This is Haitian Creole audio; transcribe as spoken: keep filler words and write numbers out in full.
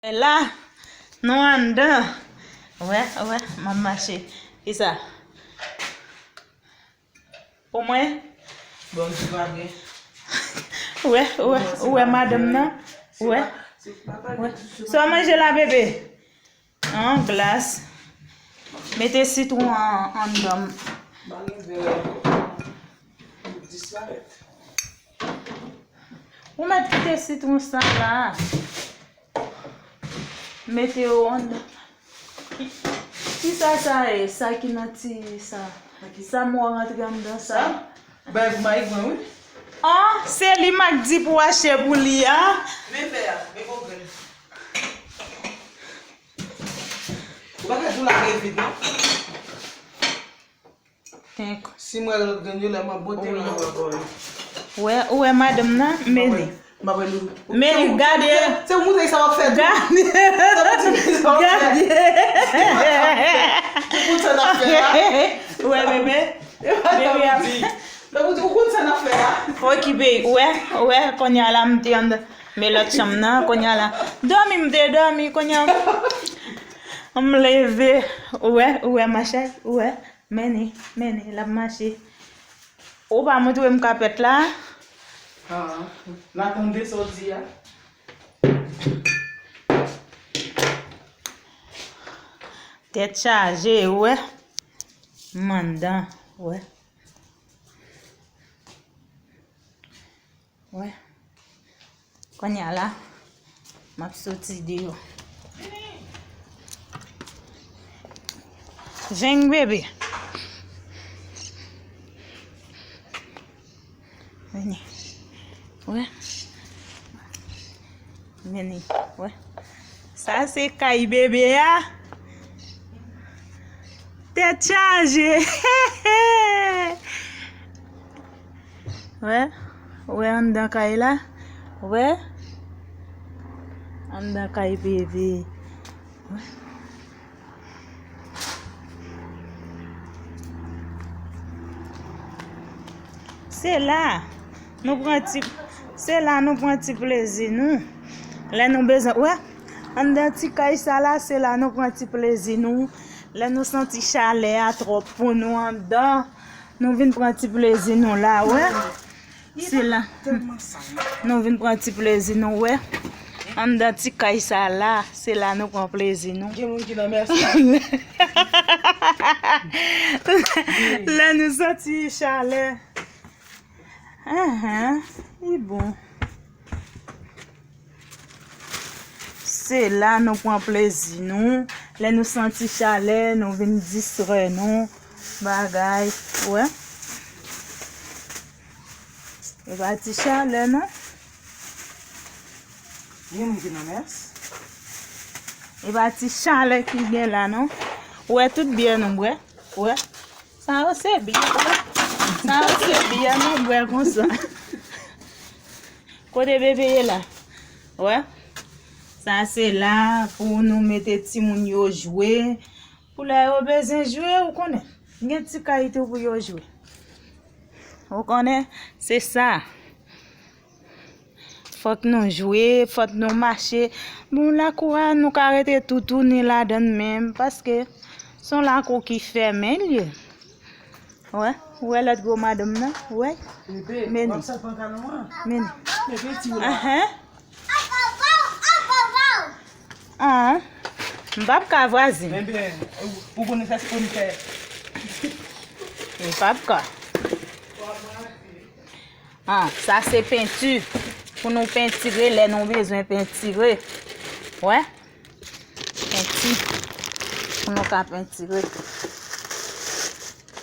La, nou anndan. Wè, wè, m ap mache. Kisa? Pou mwen? Bon, di pa gen. Wè, wè, wè, madanm nan. Wè. Wè. Sa w manje la, bebe? An glas. Mete sitwon an, anndan. Ou mèt kite sitwon sa la. Mete yo anndan. Ki, ki sa sa ye? Sa ki nan ti sa. Sa mwen rantre anndan sa. Sa? Bay pou mayi gwen, wi. An, se li m ak di pou achte pou li a. Men fè a, men bon grenn. Ou pa ka di w lage vit, non? Tenk. Si mwen lòt grenn yo, lè mwen bote nan mwen bò yo. Wè, ou wè madanm nan, men li. M ap wè nou. Men li, gade. Se ou montre sa w ap fè tou. Gade. Se ou montre sa w ap fè. Gade. Ou konn sa n ap fè a. Wè, bebe. Bebe ap. Lè ou di, ou konn sa n ap fè a. Okipe, wè, wè, kounye a la, m te anndan. Men lòt chanm nan, kounye a la. Dòmi, m te dòmi, kounye a. M leve. Ou wè, ou wè, ma chérie, ou wè. Men li, men li, l ap mache. Ou pa montre m kapèt la? Ah, n a tande sa w di a. Tèt chaje, ou wè. M anndan, ou wè. Wè. Kounye a la, m ap soti deyò. Vini, bebe. Vini. Wè. Vini. Wè. Sa se kay bebe a. Tèt chaje. Wè, wè anndan kay la. Wè. Anndan kay bebe. Wè. Se la nou pran ti, se la nou pran ti plezi nou. Lè nou bezwen, wè, anndan ti kay sa la, se la nou pran ti plezi nou. Lè nou santi chalè a twòp pou nou anndan, nou vin pran ti plezi nou la, wè. Se la. Nou vin pran ti plezi nou, wè. Anndan ti kay sa la, se la nou pran plezi nou. Gen moun ki nan mès la. Lè nou santi chalè. Ahan, li bon. Se la nou pran plezi nou. Lè nou santi chalè, nou vin distrè nou. Bagay, wè. E pa ti chalè, non. Gen moun ki nan mès. E pa ti chalè ki gen la, non. Ou wè tout byè nou bwè. Ou wè. Sa yo se byè, wè. Sa yo se byè nou bwè konsa. Kote bebe ye la? Wè. Sa se la pou nou mete timoun yo jwe. Pou lè yo bezwen jwe, ou konnen. Gen ti kay tou pou yo jwe. Ou konnen, se sa. Fòk nou jwe, fòk nou mache. Bon, lakou a, nou ka rete toutouni ladann menm, paske se yon lakou ki fèmen l ye. Wè, ou wè lòt gwo madanm nan, wè. Bebe, men w ap sal pantalon an. Men. Bebe, ti w la. Ahan. An, m p ap ka vwazin. Enben, ou konnen sa se pou n fè. M p ap ka. An, sa se penti. Pou nou pentire lè nou bezwen pentire. Wè. Penti. Pou nou ka pentire.